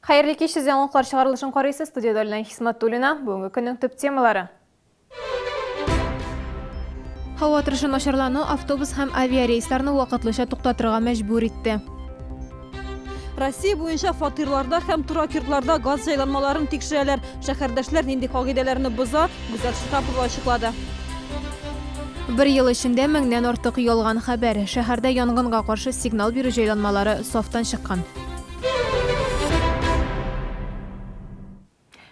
Хәерле кич, сез яңалыклар чыгарылышын карыйсыз. Студиядә Алина Хисмәтуллина. Бүгенге көннең төп темалары. Һава торышы начарлану автобус һәм авиарейсларны вакытлыча туктатырга мәҗбүр итте. Россия буенча фатирларда һәм торак йортларда газ җайланмаларын тикшерәләр. Шәһәрдәшләр нинди кагыйдәләрне боза, Гүзәл Шиһапова ачыклады. Бер ел эчендә меңнән артык ялган хәбәр. Шәһәрдә янгынга каршы сигнал бирү җайланмалары сафтан чыккан.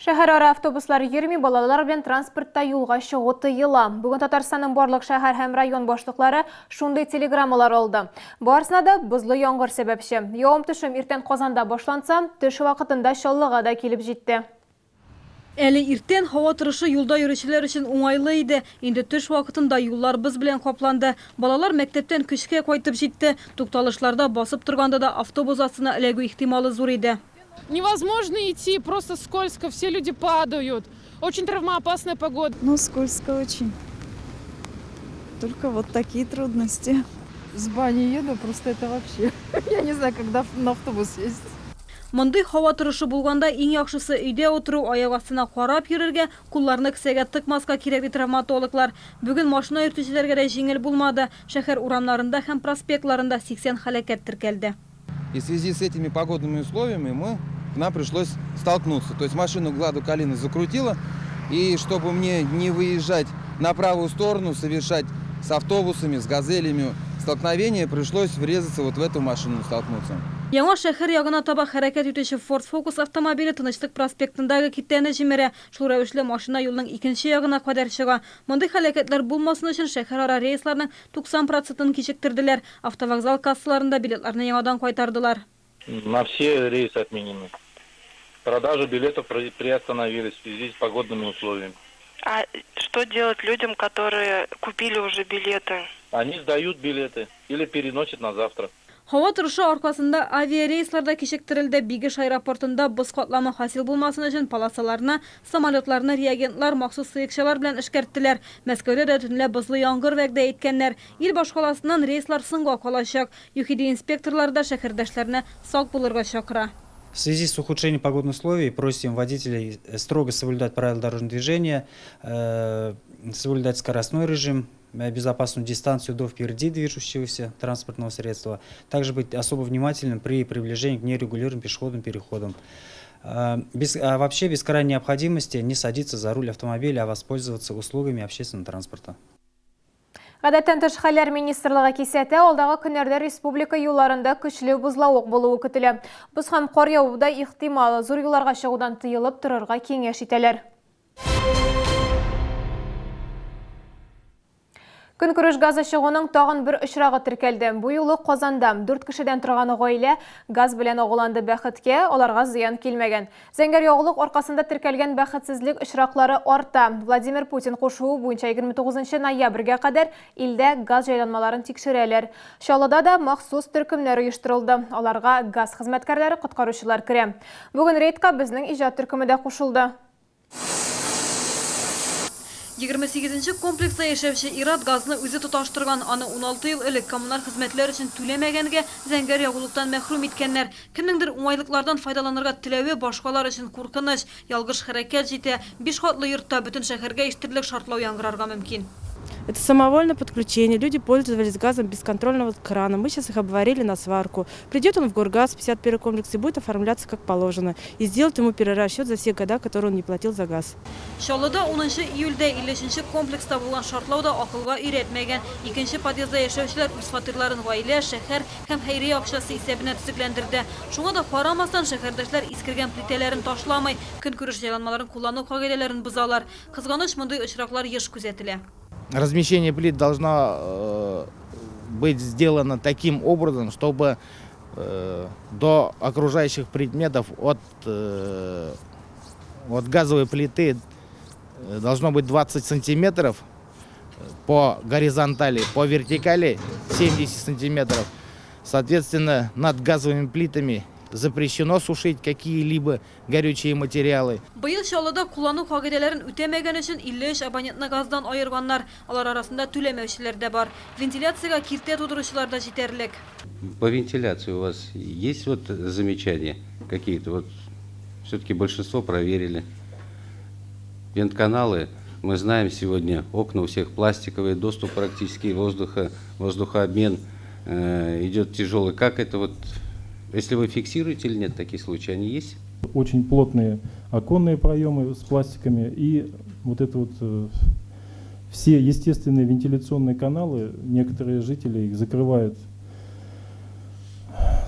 Шәһәрара автобуслар йөрми, балалар белән транспортта юлга чыгу тыела. Бүген Татарстанның барлык шәһәр һәм район башлыклары шундый телеграммалар алды. Барысына да бозлы яңгыр сәбәпче. Явым-төшем иртән Казанда башланса, төш вакытында Чаллыга да килеп җитте. Әле иртән һава торышы юлда йөрүчеләр өчен уңайлы иде. Инде төш вакытында юллар боз белән капланды. Балалар мәктәптән көчкә кайтып җитте. Тукталышларда басып торганда да автобус астына эләгү ихтималы зур иде. Невозможно идти, просто скользко, все люди падают. Очень травмоопасная погода. Ну, скользко очень. Только вот такие трудности. С бани еду, просто это вообще. Я не знаю, когда на автобус сесть. Мондый һава торышы булганда иң яхшысы өйдә утыру, аяк астына карап йөрергә, кулларны кесәгә тыкмаска кирәк, ди травматологлар. Бүген машина йөртүчеләргә дә җиңел булмады. Шәһәр урамнарында һәм проспектларында 80 һәлакәт теркәлде. И в связи с этими погодными условиями мы, нам пришлось столкнуться. То есть машину Ладу Калину закрутило, и чтобы мне не выезжать на правую сторону, совершать с автобусами, с газелями столкновение, пришлось врезаться вот в эту машину, столкнуться. Яңа шәһәр ягына таба хәрәкәт итүче Ford Focus автомобиле Тынычлык проспектындагы киртәне җимерә. Шул рәвешле машина юлның икенче ягына кадәр чыга. Мондый һәлакәтләр булмасын өчен шәһәрара рейсларның 90 процентын кичектерделәр. Автовокзал кассаларында билетларны яңадан кайтардылар. На все рейсы отменены. Продажа билетов приостановились в связи с погодными условиями. А что делать людям, которые купили уже билеты? Они сдают билеты или переносят на завтра. Һава торышы аркасында авиарейслар да кичектерелде. Бигеш аэропортында боз катламы хасил булмасын өчен полосаларны, самолетларны реагентлар, махсус сыекчалар белән эшкәрттеләр. Мәскәүдә дә төнлә бозлы яңгыр вәгъдә иткәннәр. Ил башкаласыннан рейслар соңга калачак. ЮХИДИ инспекторлары да шәһәрдәшләрне сак булырга чакыра. В связи с ухудшением погодных условий просим водителей строго соблюдать правила дорожного движения, соблюдать скоростной режим, безопасную дистанцию до впереди движущегося транспортного средства, также быть особо внимательным при приближении к нерегулируемым пешеходным переходам. Без, а вообще без крайней необходимости не садиться за руль автомобиля, а воспользоваться услугами общественного транспорта. Гадәттән тыш хәлләр министрлыгы кисәтә, алдагы көннәрдә республика юлларында көчле бозлавык булуы көтелә. Боз һәм кар яву да ихтимал. Зур юлларга чыгудан тыелып торырга киңәш итәләр. Көнкүреш газы чыгуның тагын бер очрагы теркәлде. Бу юлы Казанда. Дүрт кешедән торган гаилә газ белән агуланды. Бәхеткә, аларга зыян килмәгән. Зәңгәр ягулык аркасында теркәлгән бәхетсезлек очраклары арта. Владимир Путин кушуы буенча 29 ноябрьгә кадәр илдә газ җайланмаларын тикшерәләр. Чаллыда да махсус төркемнәр оештырылды. Аларга газ хезмәткәрләре, коткаручылар керә. Бүген рейдка безнең иҗат төркеме дә кушылды. 28 нче комплекста яшәүче ир-ат газны үзе тоташтырган. Аны 16 ел элек коммуналь хезмәтләр өчен түләмәгәнгә зәңгәр ягулыктан мәхрүм иткәннәр. Кемнеңдер уңайлыклардан файдаланырга теләве башкалар өчен куркыныч. Ялгыш хәрәкәт җитә, биш катлы йортта бөтен шәһәргә ишетерлек шартлау яңгырарга мөмкин. Это самовольное подключение. Люди пользовались газом без контрольного крана. Мы сейчас их обварили на сварку. Придет он в Горгаз, 51 комплекс, и будет оформляться как положено. И сделают ему перерасчет за все года, которые он не платил за газ. Чаллыда унынчы июльдә 53 нче комплекста булган шартлау да акылга өйрәтмәгән. Икенче подъездда яшәүчеләр үз фатирларын гаилә, шәһәр һәм хәйрия акчасы исәбенә төзекләндерде. Шуңа да карамастан, шәһәрдәшләр искергән плитәләрен ташламый, көнкүреш җайланмаларын куллану кагыйдәләрен бозалар. Кызганыч, мондый очраклар еш күзәтелә. Размещение плит должно быть сделано таким образом, чтобы до окружающих предметов от, от газовой плиты должно быть 20 сантиметров по горизонтали, по вертикали 70 сантиметров. Соответственно, над газовыми плитами запрещено сушить какие-либо горючие материалы. Быел Чаллыда куллану кагыйдәләрен үтәмәгән өчен 53 абонентны газдан аерганнар. Алар арасында түләмәүчеләр дә бар. Вентиляциягә киртә тудыручылар да җитәрлек. По вентиляции у вас есть вот замечания какие-то? Вот. Все-таки большинство проверили. Вентканалы, мы знаем сегодня, окна у всех пластиковые, доступ практически воздуха, воздухообмен идет тяжелый. Как это вот, если вы фиксируете или нет такие случаи, они есть? Очень плотные оконные проемы с пластиками и вот это вот все естественные вентиляционные каналы, некоторые жители их закрывают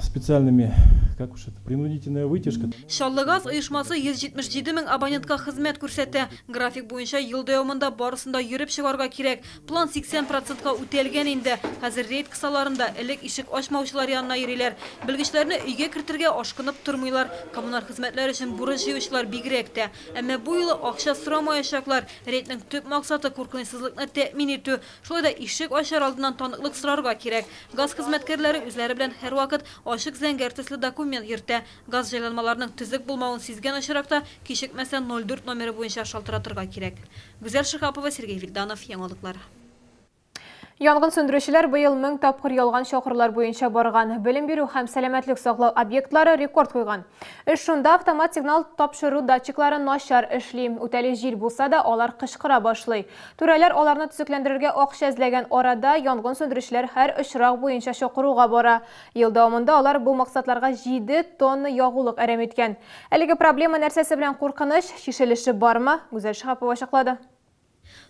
специальными, как уж это, принудительная вытяжка. Чаллыгаз оешмасы 177 мең абонентка хезмәт күрсәтә. График буенча ел дәвамында барысын да йөреп чыгарга кирәк. План 80 процентка үтәлгән инде. Хәзер рейд кысаларында элек ишек ачмаучылар янына йөриләр. Белгечләрне өйгә кертергә ашкынып тормыйлар. Коммуналь хезмәтләр өчен бурыч җыючылар бигрәк тә. Әмма бу юлы акча сорамаячаклар. Рейдның төп максаты, куркынычсызлыкны тәэмин итү. Шулай да ишек ачар алдыннан таныклык сорарга кирәк. Газ хезмәткәрләре үзләре белән һәрвакыт ачык зәңгәр төсле документ йөртә. Газ җайланмаларының төзек булмавын сизгән очракта, кичекмәстән 04 номеры буенча шалтыратырга кирәк. Гүзәл Шиһапова, Сергей Вильданов, Яңалыклар. Янгын сүндерүчеләр быел 1000 тапкыр ялган чакырулар буенча барган. Белем бирү һәм сәламәтлек саклау объектлары рекорд куйган. Эш шунда, автомат сигнал тапшыру датчиклары начар эшли. Үтәли җил булса да, алар кычкыра башлый. Түрәләр аларны төзекләндерергә акча эзләгән арада, янгын сүндерүчеләр һәр очрак буенча чакыруга бара. Ел дәвамында алар бу максатларга җиде тонна ягулык әрәм иткән. Әлеге проблема нәрсәсе белән куркыныч, чишелеше бармы? Гүзәл Шиһапова ачыклады.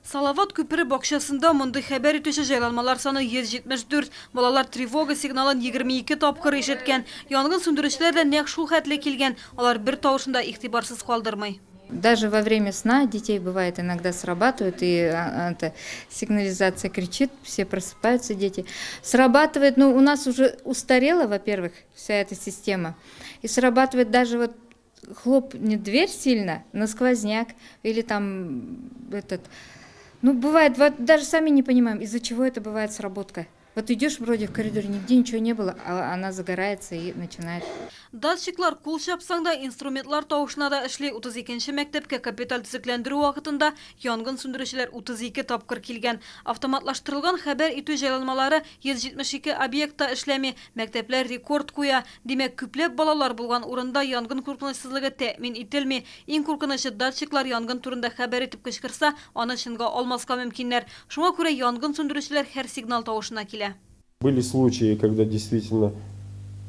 Салават күпере бакчасында мондый хәбәр итүче җайланмалар саны 174. Балалар тревога сигналын 22 тапкыр ишеткән. Янгын сүндерүчеләр дә нәкъ шул хәтле килгән. Алар бер тавышны да игътибарсыз калдырмый. Даже во время сна детей бывает иногда срабатывает, и это, сигнализация кричит, все просыпаются дети. Срабатывает, ну, у нас уже устарела, во-первых, вся эта система. И срабатывает даже вот хлопнет дверь сильно на сквозняк или там этот... Ну, бывает, вот даже сами не понимаем, из-за чего это бывает сработка. Вот идешь вроде в коридоре, нигде ничего не было, а она загорается и начинает. Датчиклар кул чапсаң да, инструментлар тавышына да эшли. 32 нче мәктәпкә капиталь төзекләндерү вакытында янгын сүндерүчеләр 32 тапкыр килгән. Автоматлаштырылган хәбәр итү җайланмалары 172 объектта эшләми. Мәктәпләр рекорд куя. Димәк, күпләп балалар булган урында янгын куркынычсызлыгы тәэмин ителми. Иң куркынычы, датчиклар янгын турында хәбәр итеп кычкырса, аны чынга алмаска мөмкиннәр. Шуңа күрә янгын сүндерүчеләр һәр сигнал тавышына килә. Были случаи, когда действительно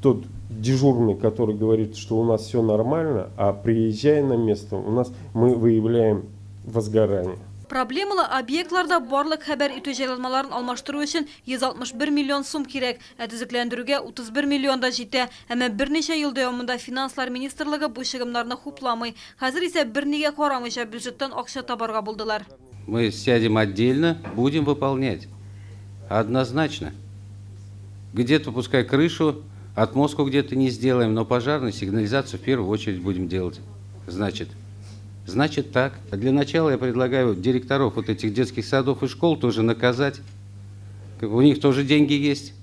тот дежурный, который говорит, что у нас все нормально, а приезжая на место, у нас мы выявляем возгорание. Проблемалы объектларда барлык хәбәр итү җайланмаларын алмаштыру өчен 161 миллион сум кирәк, ә төзекләндерүгә 31 миллион да җитә. Әмма берничә ел дәвамында Финанслар министрлыгы бу чыгымнарны хупламый. Хәзер исә бернигә карамыйча бюджеттан акча табарга булдылар. Мы сядем отдельно, будем выполнять. Однозначно. Где-то пускай крышу, отмостку где-то не сделаем, но пожарную сигнализацию в первую очередь будем делать. Значит, значит так. Для начала я предлагаю директоров вот этих детских садов и школ тоже наказать. У них тоже деньги есть.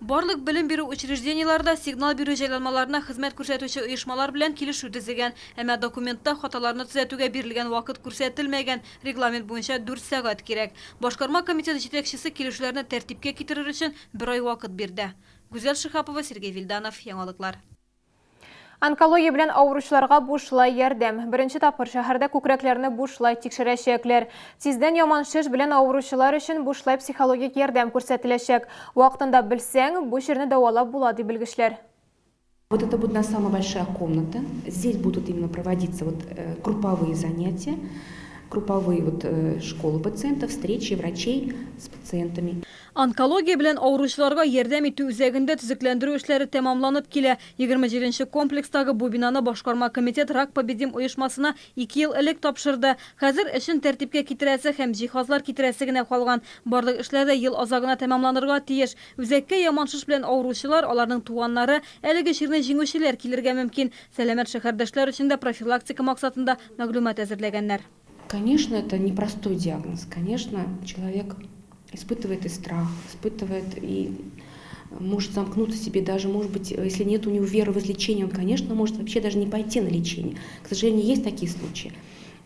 Барлык белем бирү учреждениеләре дә сигнал бирү җайланмаларына хезмәт күрсәтүче оешмалар белән килешү төзегән. Әмма документта хаталарны төзәтүгә бирелгән вакыт күрсәтелмәгән, регламент буенча дүрт сәгать кирәк. Башкарма комитет җитәкчесе килешүләрне тәртипкә китерер өчен бер ай вакыт бирде. Гүзәл Шиһапова, Сергей Вильданов, Яңалыклар. Онкология белән авыручыларга бушлай ярдәм. Беренче тапкыр шәһәрдә күкрәкләрне бушлай тикшерәчәкләр. Тиздән яман шеш белән авыручылар өчен бушлай психологик ярдәм күрсәтеләчәк. Вакытында белсәң, бу чирне дәвалап була, ди белгечләр. Вот это будет у нас самая большая комната. Здесь будут именно проводиться вот групповые занятия, групповые вот школы пациентов, встречи врачей с пациентами. Онкология белән авыручыларга ярдәм итү үзәгендә төзекләндерү эшләре тәмамланып килә. 27 нче комплекстагы бу бинаны башкарма комитет Рак победим оешмасына ике ел элек тапшырды. Хәзер эшен тәртипкә китерәсе һәм җиһазлар китерәсе генә калган. Барлык эшләр дә ел азагына тәмамланырга тиеш. Үзәккә яман шеш белән авыручылар, аларның туганнары, әлеге чирне җиңүчеләр килергә мөмкин. Сәламәт шәһәрдәшләр өчен дә профилактика максатында мәгълүмат әзерләгәннәр. Конечно, это непростой диагноз. Конечно, человек испытывает и страх, испытывает и может замкнуться себе даже, может быть, если нет у него веры в излечение, он, конечно, может вообще даже не пойти на лечение. К сожалению, есть такие случаи.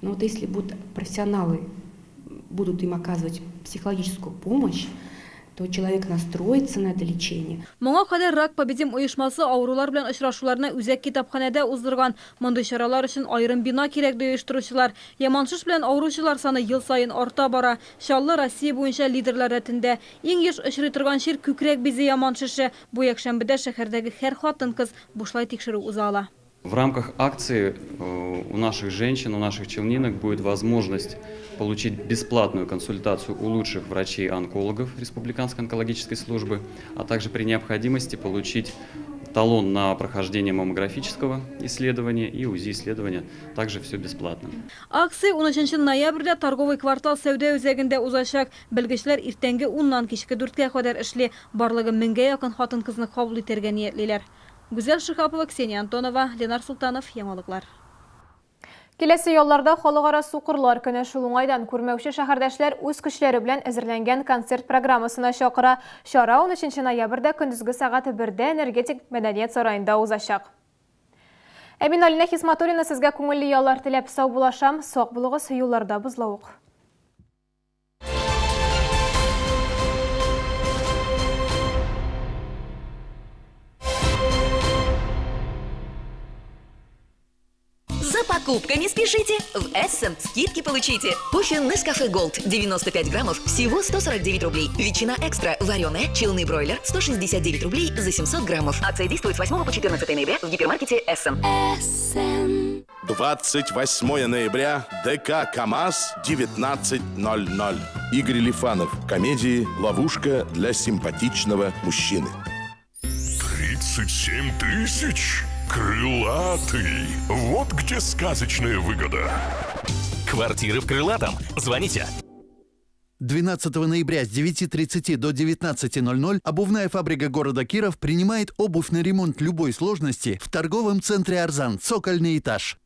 Но вот если будут профессионалы, будут им оказывать психологическую помощь, То человек настроится на это лечение. Моңа кадәр Рак победим оешмасы авырулар белән очрашуларны үзәк китапханәдә уздырган. Мондый чаралар өчен аерым бина кирәк, ди оештыручылар. Яман шеш белән авыручылар саны ел саен арта бара. Чаллы Россия буенча лидерлар рәтендә. Иң еш очрый торган чир, күкрәк бизе яман шеше. Бу якшәмбедә шәһәрдәге һәр хатын-кыз бушлай тикшерү уза ала. В рамках акции у наших женщин, у наших челнинок будет возможность получить бесплатную консультацию у лучших врачей-онкологов Республиканской онкологической службы, а также при необходимости получить талон на прохождение маммографического исследования и УЗИ-исследования, также все бесплатно. Акция 13 ноябрьдә Торговый квартал сәүдә үзәгендә узачак. Белгечләр иртәнге 10-нан кичке 4-кә кадәр эшли. Барлыгы меңгә якын хатын-кызны кабул итәргә ниятлиләр. Гүзәл Шиһапова, Ксения Антонова, Ленар Солтанов, Яңалыклар. Киләсе ялларда Халыкара сукырлар көне. Шул уңайдан күрмәүче шәһәрдәшләр үз көчләре белән әзерләнгән концерт программасына чакыра. Чара 13 ноябрьдә көндезге сәгать бердә Энергетик мәдәният сараенда узачак. Ә мин Алинә Хисматуллина сезгә күңелле яллар теләп саубуллашам. Сак булыгыз, юлларда бозлавык. За покупками спешите! В Эссен скидки получите. Кофе Нескафе Голд 95 граммов всего 149 рублей. Ветчина экстра вареная, челны бройлер 169 рублей за 700 граммов. Акция действует с 8 по 14 ноября в гипермаркете Эссен. Эссен. 28 ноября, ДК КАМАЗ, 19.00. Игорь Лифанов. Комедии «Ловушка для симпатичного мужчины». 37 тысяч? Крылатый. Вот где сказочная выгода. Квартиры в Крылатом. Звоните. 12 ноября с 9.30 до 19.00 обувная фабрика города Киров принимает обувь на ремонт любой сложности в торговом центре «Арзан», цокольный этаж.